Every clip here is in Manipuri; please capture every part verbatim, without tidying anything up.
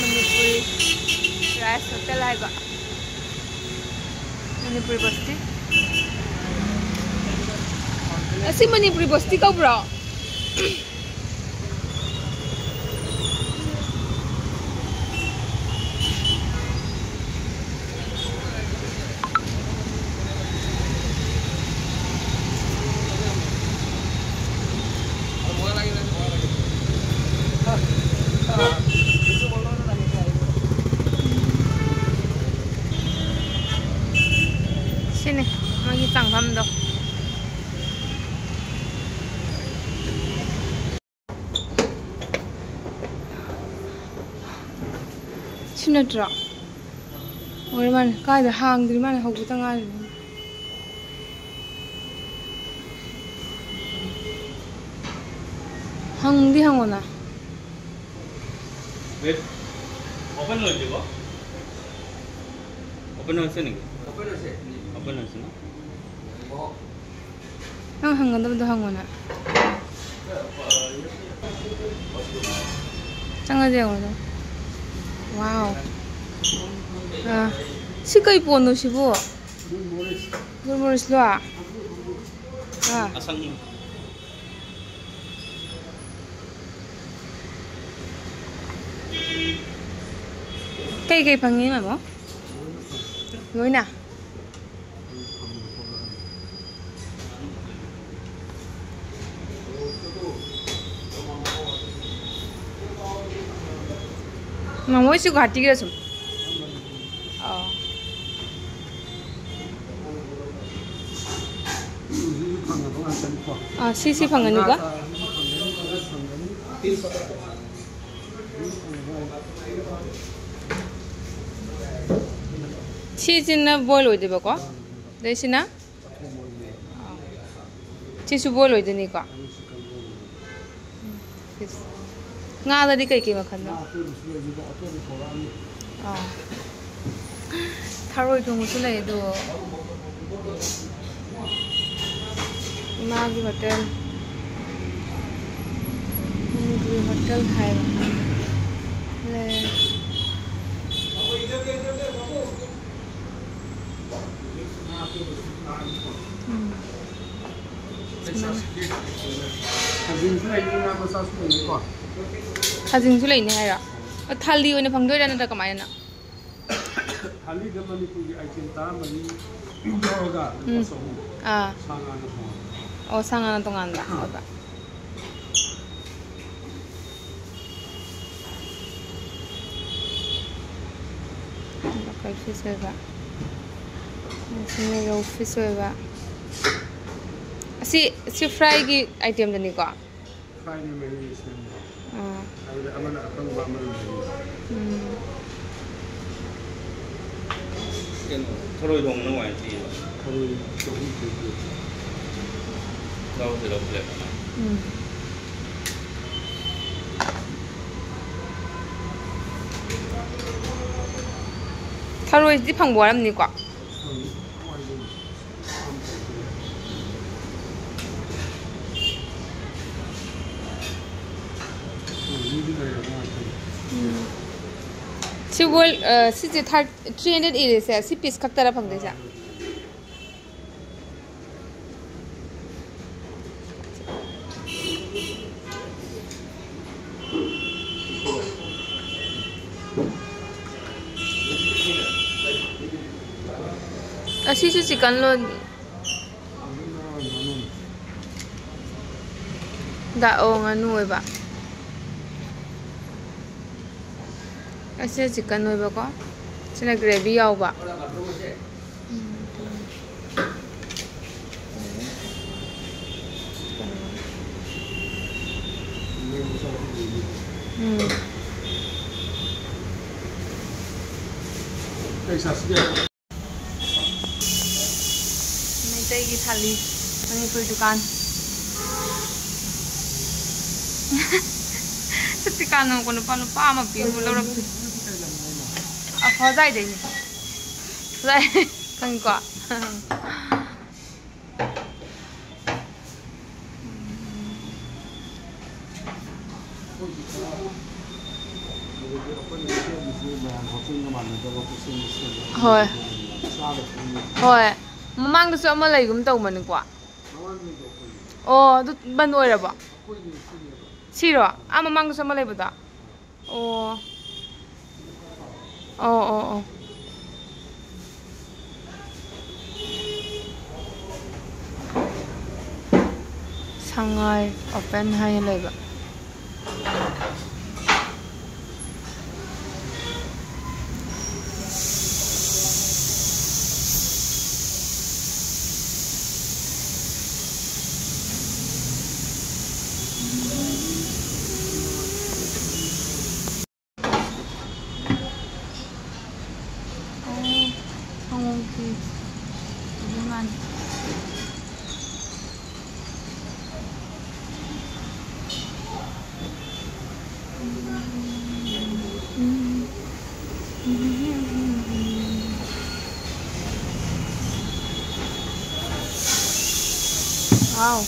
ꯃꯅꯤꯄꯨꯔꯤ ꯔꯥꯏꯁ ꯍꯣꯇꯦꯜ ꯍꯥꯏꯕ꯫ ꯃꯅꯤꯄꯨꯔꯤ ꯕꯁꯇꯤ꯫ ꯑꯁꯤ ꯃꯅꯤꯄꯨꯔꯤ ꯕꯁꯇꯤ ꯀꯧꯕ꯭ꯔꯣ? ꯁꯤꯅꯤ ꯃꯣꯏꯒꯤ ꯆꯪꯐꯝꯗꯣ꯫ ꯁꯤ ꯅꯠꯇ꯭ꯔꯣ? ꯑꯣꯏꯔ ꯃꯥꯅꯦ꯫ ꯀꯥꯏꯗ ꯍꯥꯡꯗ꯭ꯔꯤ ꯃꯥꯅꯦ, ꯍꯧꯕꯇ ꯉꯥꯏꯔꯤ꯫ ꯍꯪꯗꯤ ꯍꯪꯉꯣꯅ꯫ ꯋꯦꯠ, open ꯑꯣꯏꯗ꯭ꯔꯤꯕꯣ? Open হৈছে নেকি? Open হৈছে। Open হৈছে ন? ꯅꯪ ꯍꯪꯒꯗꯕꯗꯣ ꯍꯪꯉꯣꯅ꯫ ꯆꯪꯉꯁꯦ ꯌꯦꯡꯉꯣ ꯑꯗꯨꯝ꯫ ꯋꯥꯎ꯫ ꯑꯥ, ꯁꯤ ꯀꯩ ꯄꯣꯠꯅꯣ ꯁꯤꯕꯨ? ꯒꯨꯜꯃꯣꯔꯤꯁꯂꯣ? ꯑꯥ꯫ ꯑꯁꯪꯕ꯫ ꯀꯩ ꯀꯩ ꯐꯪꯉꯤ, ꯃꯥꯃꯣ? ꯂꯣꯏꯅ? ꯃꯥꯃꯣ ꯍꯣꯏꯁꯨ ꯒꯨꯍꯥꯇꯤꯒꯤꯔ ꯁꯨꯝ? ꯑꯣ꯫ ꯑꯥ, ꯁꯤ, ꯁꯤ ꯐꯪꯒꯅꯤꯀꯣ? ꯁꯤꯁꯤꯅ boil ꯑꯣꯏꯗꯣꯏꯕꯀꯣ? ꯑꯗꯩ ꯁꯤꯅ? ꯑꯥ꯫ ꯁꯤꯁꯨ boil ꯑꯣꯏꯗꯣꯏꯅꯤꯀꯣ? ꯎꯝ, ꯉꯥꯗꯗꯤ ꯀꯩꯀꯩ ꯃꯈꯜꯅꯣ? ꯑꯥ꯫ ꯊꯔꯣꯏ ꯊꯣꯡꯕꯁꯨ ꯂꯩ ꯑꯗꯣ꯫ ꯏꯃꯥꯒꯤ ꯍꯣꯇꯦꯜ꯫ ꯃꯅꯤꯄꯨꯔꯤ ꯍꯣꯇꯦꯜ ꯍꯥꯏꯕ꯫ ꯂꯩ꯫ ꯈꯥꯖꯤꯡꯁꯨ ꯂꯩꯅꯤ, ꯉꯥ ꯃꯆꯥꯁꯨ ꯂꯩꯅꯤꯀꯣ꯫ ꯈꯥꯖꯤꯡꯁꯨ ꯂꯩꯅꯤ ꯍꯥꯏꯔꯣ? ꯑꯣ, ꯊꯥꯂꯤ ꯑꯣꯏꯅ ꯐꯪꯗꯣꯏꯔꯥ ꯅꯠꯇ꯭ꯔꯒ ꯀꯃꯥꯏꯅ? ꯊꯥꯂꯤꯗ ꯃꯅꯤꯄꯨꯔꯒꯤ item ꯇꯔꯥꯃꯔꯤ ꯂꯧꯔꯒ ꯂꯨꯄꯥ ꯎꯝ꯫ ꯆꯍꯨꯝ꯫ ꯑꯥ꯫ ꯁꯥ ꯉꯥꯅ ꯇꯣꯉꯥꯟꯅ꯫ ꯑꯣ, ꯁꯥ ꯉꯥꯅ ꯇꯣꯉꯥꯟꯕ ꯑꯣꯏꯕ꯫ Local fish ꯑꯣꯏꯕ꯫ ꯑꯁꯤꯅ ꯔꯧ fish ꯑꯣꯏꯕ꯫ ꯑꯁꯤ, ꯁꯤ fryꯒꯤ itemꯗꯅꯤꯀꯣ? Fryꯅꯤ ꯃꯍꯤ ꯁꯦꯝꯕ꯫ ꯑꯥ꯫ ꯍꯥꯏꯕꯗꯤ ꯑꯃꯅ ꯑꯀꯪꯕ, ꯑꯃꯅ ꯃꯍꯤ꯫ ꯎꯝ꯫ ꯀꯩꯅꯣ, ꯊꯔꯣꯏ ꯊꯣꯡꯕꯅ ꯅꯨꯡꯉꯥꯏ ꯊꯤꯌꯦꯕ꯫ ꯊꯔꯣꯏ ꯆꯍꯨꯝ ꯄꯤꯕ꯫ ꯂꯧꯁꯦ, ꯂꯧꯁꯦ꯫ ꯎꯝ꯫ ꯊꯔꯣꯏꯁꯤꯗꯤ ꯐꯪꯕ ꯋꯥꯔꯝꯅꯤꯀꯣ? ꯐꯪꯉꯤ꯫ ꯎꯝ꯫ ꯁꯤ ꯋꯥꯔꯜ, ꯑ, ꯁꯤꯁꯦ ꯊꯥꯔ-, three hundred ꯏꯔꯤꯁꯦ ꯁꯤ piece ꯈꯛꯇꯔ ꯐꯪꯗꯣꯏꯁꯦ? ꯑꯁꯤꯁꯨ chicken ꯂꯣ? ꯗꯥ-, ꯑꯣ, ꯉꯥꯅꯨ ꯑꯣꯏꯕ꯫ ꯑꯁꯤꯅ chicken ꯑꯣꯏꯕꯀꯣ꯫ ꯁꯤꯅ gravy ꯌꯥꯎꯕ꯫ ꯎꯝ꯫ ꯃꯩꯇꯩꯒꯤ ꯊꯥꯂꯤ, ꯃꯅꯤꯄꯨꯔ ꯗꯨꯀꯥꯟ꯫ ꯁꯛꯇꯤ ꯀꯥꯟꯅꯕꯀꯣ, ꯅꯨꯄꯥ, ꯅꯨꯄꯥ ꯑꯃ ꯄꯤꯕ ꯂꯧꯔꯛꯇꯦ꯫ ꯑ, ꯍꯣꯖꯥꯏꯗꯩꯅꯦ꯫ ꯍꯣꯖꯥꯏ, ꯈꯪꯉꯤꯀꯣ? ꯍꯣꯏ꯫ ꯍꯣꯏ꯫ ꯃꯃꯥꯡꯗꯁꯨ ꯑꯃ ꯂꯩꯒꯨꯝ ꯇꯧꯕꯅꯤꯀꯣ꯫ ꯑꯣ, ꯑꯗꯨ ꯕꯟ ꯑꯣꯏꯔꯕꯣ? ꯁꯤꯔꯣ? ꯑꯥ, ꯃꯃꯥꯡꯗꯁꯨ ꯑꯃ ꯂꯩꯕꯗꯣ? ꯑꯣ꯫ ꯑꯣ, ꯑꯣ, ꯑꯣ꯫ ꯁꯉꯥꯏ open ꯍꯥꯏꯅ ꯂꯩꯕ꯫ ꯑꯣ, ꯁꯪꯒꯣꯝ ꯈꯦꯔ ꯑꯗꯨ ꯃꯥꯜꯂꯦ꯫ Wow.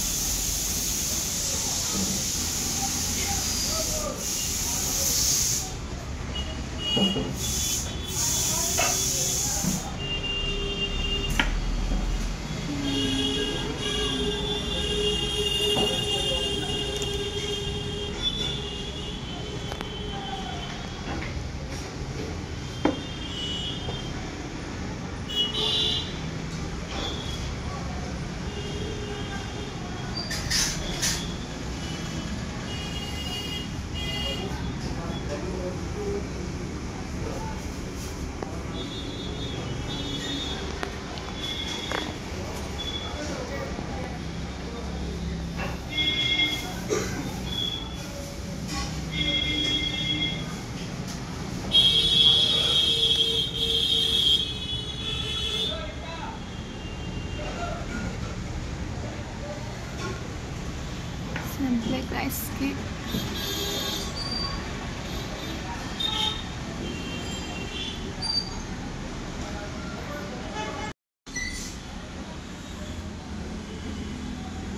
Black rice cake.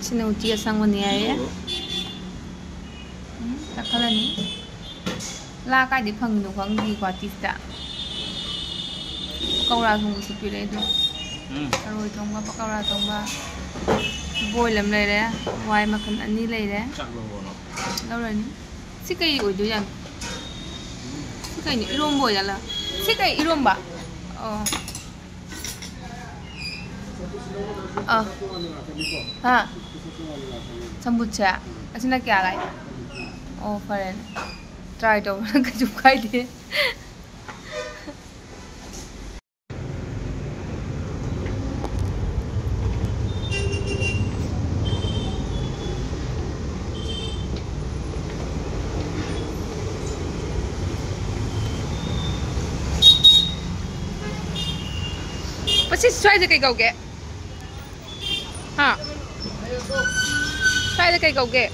ꯁꯤꯅ ꯎꯇꯤ ꯑꯁꯪꯕꯅꯤ ꯍꯥꯏꯌꯦ꯫ ꯎꯝ, ꯆꯥꯛꯈꯠꯂꯅꯤ꯫ ꯂꯥ ꯀꯥꯏꯗꯩ ꯐꯪꯉꯤꯅꯣ ꯈꯪꯗꯦ ꯒꯨꯍꯥꯇꯤꯁꯤꯗ꯫ ꯄꯀꯧꯔꯥ ꯊꯣꯡꯕꯁꯨ ꯄꯤꯔꯛꯑꯦ ꯑꯗꯣ꯫ ꯎꯝ꯫ ꯊꯔꯣꯏ ꯊꯣꯡꯕ, ꯄꯀꯧꯔꯥ ꯊꯣꯡꯕ꯫ ꯕꯣꯏꯜ ꯑꯃ ꯂꯩꯔꯦ꯫ ꯍꯋꯥꯏ ꯃꯈꯜ ꯑꯅꯤ ꯂꯩꯔꯦ꯫ ꯆꯥꯛ ꯂꯧꯔꯣꯅ꯫ ꯂꯧꯔꯅꯤ꯫ ꯁꯤ ꯀꯩ ꯑꯣꯏꯗꯣꯏꯖꯥꯠꯅꯣ? ꯁꯤ ꯀꯩꯅꯣ? ꯏꯔꯣꯝꯕ ꯑꯣꯏꯖꯥꯠꯂ? ꯁꯤ ꯀꯩ ꯏꯔꯣꯝꯕ? ꯑꯣ꯫ ꯑꯥ꯫ ꯍꯥ? ꯆꯝꯐꯨꯠꯁꯦ? ꯑꯁꯤꯅ ꯀꯌꯥ ꯂꯥꯛꯏ? ꯑꯣ, ꯐꯔꯦꯅꯦ꯫ ꯇ꯭ꯔꯥꯏ ꯇꯧꯕꯅ ꯀꯩꯁꯨ ꯀꯥꯏꯗꯦ꯫ ꯃꯁꯤ ꯁ꯭ꯋꯥꯏꯗ ꯀꯩ ꯀꯧꯒꯦ? ꯍꯥ? ꯁ꯭ꯋꯥꯏꯗ ꯀꯩ ꯀꯧꯒꯦ?